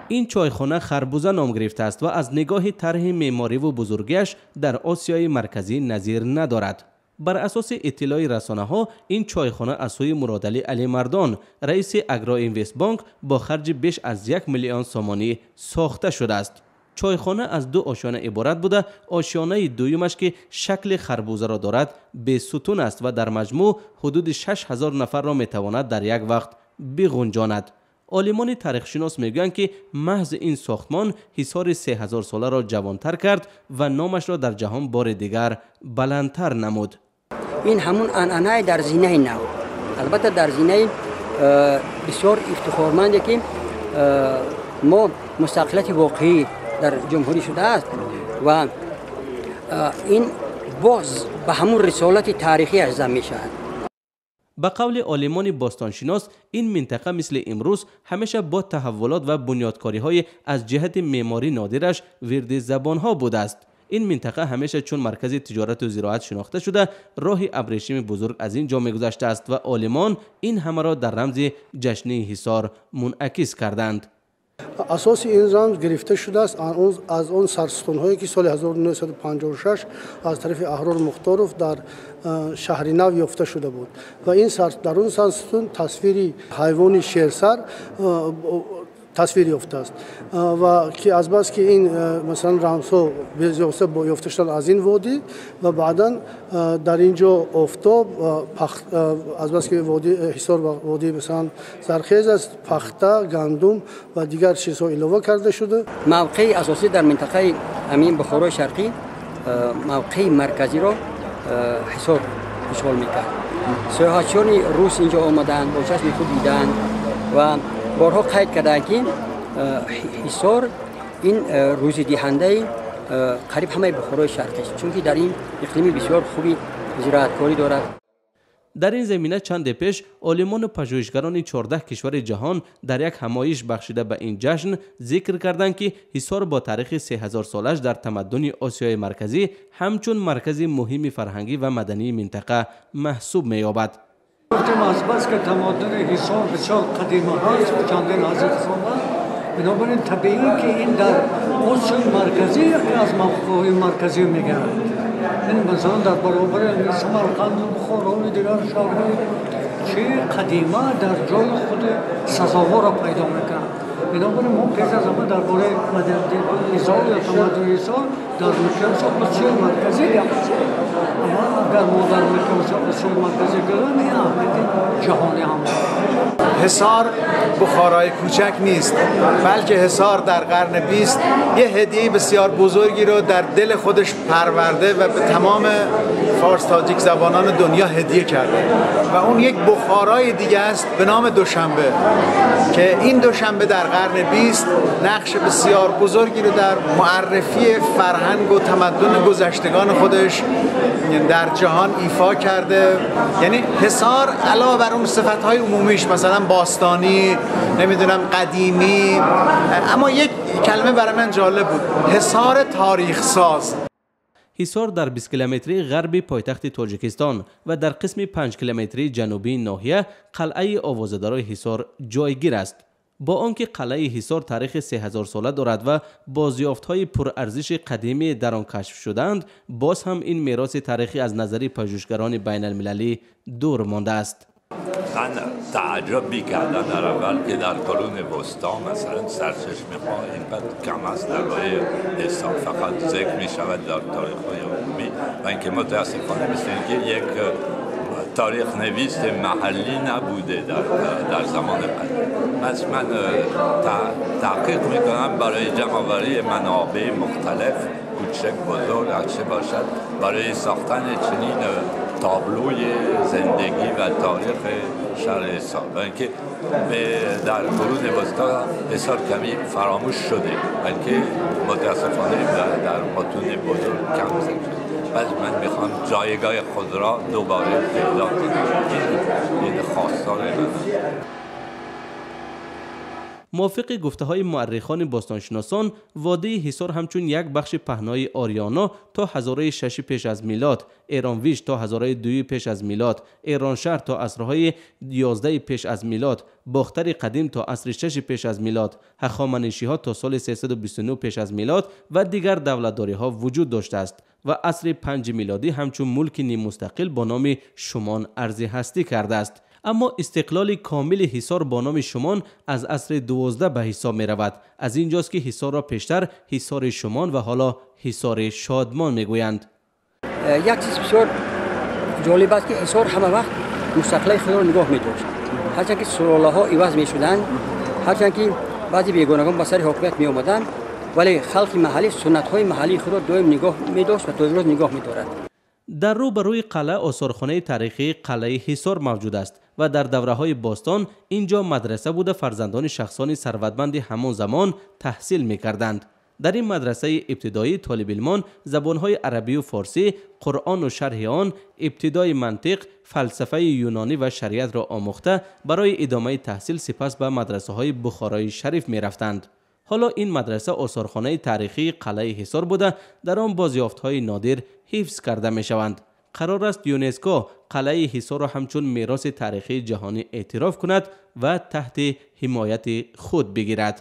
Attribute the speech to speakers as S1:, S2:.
S1: Ин чойхона Харбуза ном гирифтааст ва аз нигоҳи тарҳи меъмориву бузургиаш дар Осиёи Марказӣ назир надорад. Бар асоси иттилои расонаҳо, ин чойхона аз сӯи Муродалӣ Алимардон, раиси Агроинвестбонк, бо харҷи беш аз 1 миллион сомонӣ сохта шудааст. Чойхона аз ду ошёна иборат буда, ошёнаи дуюмаш, ки шакли харбузаро дорад, бесутун аст ва дар маҷмӯъ ҳудуди 6000 нафарро метавонад дар як вақт биғунҷонад. Олимони таърихшинос мегӯянд, ки маҳз ин сохтмон Ҳисори 3000-соларо ҷавонтар кард ва номашро дар ҷаҳон бори дигар баландтар намуд.
S2: Ин ҳамун анъанаи дар зинаи нав, албатта, дар зинаи бисёр ифтихорманде, ки мо мустақилияти воқеӣ дар ҷумҳурӣ шудааст ва ин боз ба ҳамун рисолати таърихиаш зам мешавад.
S1: Ба қавли олимони бостоншинос, ин минтақа мисли имрӯз ҳамеша бо таҳаввулот ва бунёдкориҳои аз ҷиҳати меъморӣ нодираш вирди забонҳо будааст. Ин минтақа ҳамеша чун маркази тиҷорату зироат шинохта шуда, роҳи абрешими бузург аз ин ҷо мегузаштааст ва олимон ин ҳамаро дар рамзи ҷашнии Ҳисор мунъакис карданд.
S3: Асоси ин рамз гирифта шудааст аз он сарсутунҳое, ки соли 1956 аз тарафи Аҳрор Мухторов дар Шаҳри Нав ёфта шуда буд ва ин дар он сарсутун тасвири ҳайвони шерсар тасвир ёфтааст ва ки азбаски ин, масалан, рамзҳо безиёста ёфта шуданд аз ин водӣ ва баъдан дар ин ҷо офтоб, азбаски водӣ Ҳисор водии, масалан, зархез аст, пахта, гандум ва дигар чизҳо илова карда шуда.
S2: Мавқеи асосӣ дар минтақаи ҳамин Бухорои Шарқӣ, мавқеи марказиро Ҳисор ишғол мекард. Сиёҳатчиёни рус инҷо омаданд, бо чашми худ диданд ва борҳо қайд карданд, ки Ҳисор ин рӯзидиҳандаи қариб ҳамаи Бухорои Шарқист, чунки дар ин иқлими бисёр хуби зироаткорӣ дорад.
S1: Дар ин замина чанде пеш олимону пажӯҳишгарони 14 кишвари ҷаҳон дар як ҳамоиш, бахшида ба ин ҷашн, зикр карданд, ки Ҳисор бо таърихи 3000-солааш дар тамаддуни Осиёи Марказӣ ҳамчун маркази муҳими фарҳангӣ ва мадании минтақа маҳсуб меёбад.
S4: Гуфтем, азбаски тамаддуни Ҳисор бисёр қадима ҳаст, чандин ҳазор сола, бинобар ин табиӣ, ки ин дар Осиёи Марказӣ яке аз мавқеъҳои марказӣ мегардад. Ин, масалан, дар баробари Самарқанду Бухорову дигар шаҳрҳои чи қадима дар ҷои худи сазоворро пайдо мекунад. Бинобар ин мо пеш аз ҳама дар бораи маданияти Ҳисор ё тамаддуни Ҳисор дар миқёси Осиёи Марказӣ гап мезанем. Аммо агар мо дар миқёси Осиёи Марказӣ гӯем, ин аҳамияти ҷаҳонӣ ҳам дорад.
S5: حصار بخارای کوچک نیست، بلکه حصار در قرن 20 یه هدیه بسیار بزرگی رو در دل خودش پرورده و به تمام فارس تاجیک زبانان دنیا هدیه کرده و اون یک بخارای دیگه است به نام دوشنبه، که این دوشنبه در قرن 20 نقش بسیار بزرگی رو در معرفی فرهنگ و تمدن گذشتگان خودش در جهان ایفا کرده. یعنی حصار علاوه بر اون صفتهای عمومیش، مثلا باستانی، نمیدونم، قدیمی، اما یک کلمه برای من جالب بود: حصار تاریخ ساز.
S1: Ҳисор дар 20 километрии ғарби пойтахти Тоҷикистон ва дар қисми 5 километрии ҷанубии ноҳия қалъаи овозадорои Ҳисор ҷойгир аст. Бо он ки қалъаи Ҳисор таърихи 3000-сола дорад ва бозёфтҳои пурарзиши қадимӣ дар он кашф шудаанд, боз ҳам ин мероси таърихӣ аз назари пажӯҳишгарони байналмилалӣ дур мондааст.
S6: من تعجب میکردم در اول که در قرون وسطا مثلا سرچشمه ها اینقدر کم است درباره حصار، فقط ذکر می شود در تاریخ های عمومی و اینکه متاسفانه مثل اینکه یک تاریخ نویس محلی نبوده در زمان قدیم. پس من تحقیق میکنم برای جمعآوری منابع مختلف، کوچک، بزرگ، هرچه باشد، برای ساختن چنین تابلوی زندگی و تاریخ شهر حصار و اینکه در قرون وسطا حصار کمی فراموش شده، بلکه متاسفانه در متون بزرگ کم ذکر شده. پس من میخوام جایگاه خود را دوباره پیدا کنم. این خواستار من.
S1: Мувофиқи гуфтаҳои муаррихони бостоншиносон, водии Ҳисор ҳамчун як бахши паҳнои Ориёно то ҳазораи шаши пеш аз милод, Эронвиж то ҳазораи дуюи пеш аз милод, Эроншаҳр то асрҳои 11 пеш аз милод, Бохтари қадим то асри шаши пеш аз милод, Ҳахоманишиҳо то соли 329 пеш аз милод ва дигар давлатдориҳо вуҷуд доштааст ва асри панҷи милодӣ ҳамчун мулки ниммустақил бо номи Шумон арзи ҳастӣ кардааст. Аммо истиқлоли комили Ҳисор бо номи Шумон аз асри 12 ба ҳисоб меравад. Аз инҷост ки Ҳисорро пештар Ҳисори Шумон ва ҳоло Ҳисори Шодмон мегӯянд.
S2: Як чиз бисёр ҷолиб аст, ки Ҳисор ҳама вақт мустақилаи худро нигоҳ медошт. Ҳарчанд ки сулолаҳо иваз мешуданд, ҳарчанд ки баъзе бегонагон ба сари ҳокимият меомаданд, вале халқи маҳаллӣ суннатҳои маҳаллии худро доим нигоҳ медошт ва то имрӯз нигоҳ медорад.
S1: Дар рӯбарӯи қалъа осорхонаи таърихии қалъаи Ҳисор мавҷуд аст ва дар давраҳои бостон ин ҷо мадраса буда, фарзандони шахсони сарватманди ҳамон замон таҳсил мекарданд. Дар ин мадрасаи ибтидоӣ толибилмон забонҳои арабию форсӣ, қуръону шарҳи он, ибтидои мантиқ, фалсафаи юнонӣ ва шариатро омӯхта, барои идомаи таҳсил сипас ба мадрасаҳои Бухорои Шариф мерафтанд. Ҳоло ин мадраса осорхонаи таърихии қалъаи Ҳисор буда, дар он бозёфтҳои нодир ҳифз карда мешаванд. Қарор аст ЮНЕСКО қалъаи Ҳисорро ҳамчун мероси таърихии ҷаҳонӣ эътироф кунад ва таҳти ҳимояти худ бигирад.